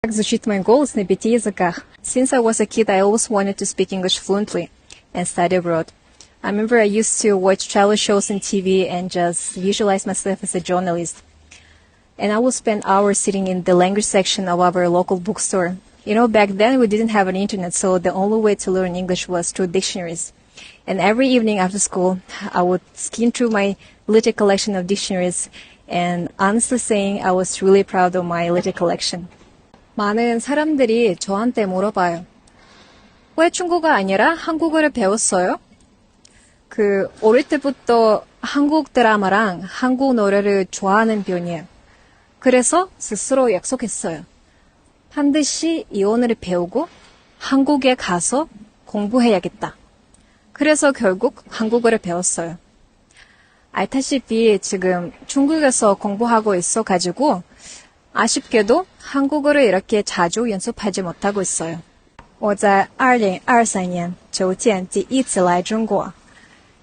Как звучит мой голос на пяти языках? Since I was a kid, I always wanted to speak English fluently and study abroad. I remember I used to watch travel shows on TV and just visualize myself as a journalist. And I would spend hours sitting in the language section of our local bookstore. Back then we didn't have an internet, so the only way to learn English was through dictionaries. And every evening after school, I would skim through my little collection of dictionaries and, honestly saying, I was really proud of my little collection. 많은 사람들이 저한테 물어봐요. 왜 중국어가 아니라 한국어를 배웠어요? 어릴 때부터 한국 드라마랑 한국 노래를 좋아하는 편이에요. 그래서 스스로 약속했어요. 반드시 이 언어를 배우고 한국에 가서 공부해야겠다. 그래서 결국 한국어를 배웠어요. 알다시피 지금 중국에서 공부하고 있어가지고 아쉽게도 한국어를 이렇게 자주 연습하지 못하고 있어요. 我在2023年九天第一次来中国，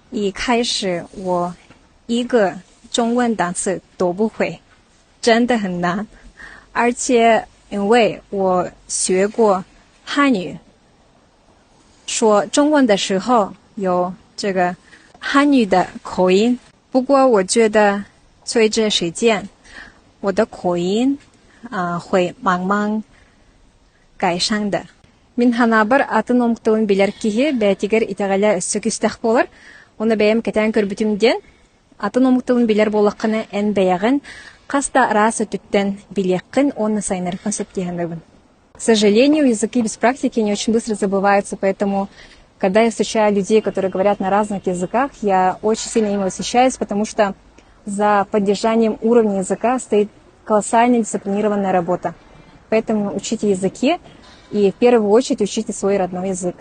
一开始我一个中文单词都不会，真的很难。而且因为我学过汉语，说中文的时候有这个汉语的口音。不过我觉得随着时间，我的口音会慢慢改善的。Мин санаабар, атын омук тылын билэр киһи бэйэтигэр итэҕэлэ өссө күүстээх буолар. Ону бэйэм кэтээн көрбүтүм диэн, атын омук тылын билэр буоллаххына, эн бэйэҕин хас да араас өттүттэн билиэххин уонна сайыннарыаххын сөп дии саныыбын. К сожалению, языки без практики не очень быстро забываются, поэтому, когда я встречаю людей, которые говорят на разных языках, я очень сильно им восхищаюсь, потому что за поддержанием уровня языка стоит колоссальная дисциплинированная работа. Поэтому учите языки и в первую очередь учите свой родной язык.